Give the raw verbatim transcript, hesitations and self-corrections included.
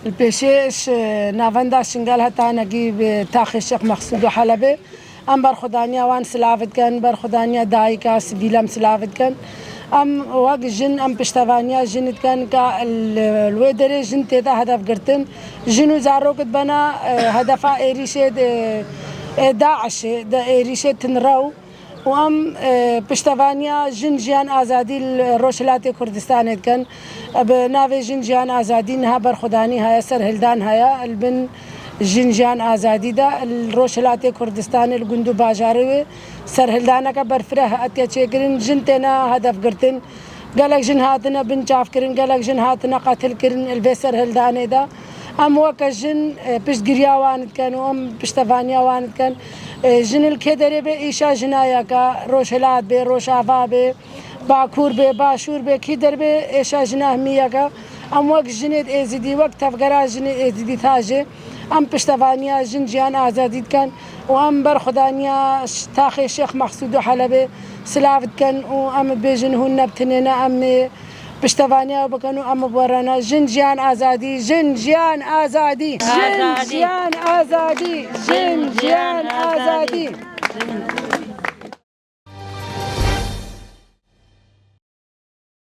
Li pêşê ji navenda Şingal heta hinekî bi taxê Şêx Mexsûd û Helebê em berxwedaniya wan silav dikin, berxwedaniya dayika sivîl em silav dikin. Em wek jin, em piştevaniya jin dikin ka li, li wê derê jin tê de hedef girtin. Jin û zarok dibena, e, hedefa êrîşê de, e, DAIŞê, de êrîşê tinrew. Û em, e, piştevaniya Jin Jiyan Azadî li Rojhilatê Kurdistanê dikin. E, bi navê Jin Jiyan Azadî niha berxwedanî heye, serhildan heye. Li bin Jin Jiyan Azadî de li Rojhilatê Kurdistanê li gund û bajarê wê serhildaneke berfireh hatiye çêkirin. Jin têne hedef girtin. Gelek jin hatine binçavkirin, gelek jin hatine qetilkirin li vê serhildanê de. Em weke jin, e, piştgiriya wan dikin û em piştevaniya wan dikin. E, jin li kê derê bê, îşa jina yek e, Rojhilat bê, Rojava bê, Bakur bê, Başûr bê, kî der bê, êşa jina hemî yek e. Em wek jinê Êzidî, wek tevgera jinê Êzidî taje, em piştevaniya Jin Jiyan Azadî dikin û em berxwedaniya ş-, taxê Şêx Mexsûd û Helebê silav dikin û em bêjin hûn nebtinêne, em ê piştevaniya bikin û em werene. Jin Jiyan Azadî, Jin Jiyan Azadî, Jin Azadî. Jiyan Azadî, Jin Jiyan Azadî.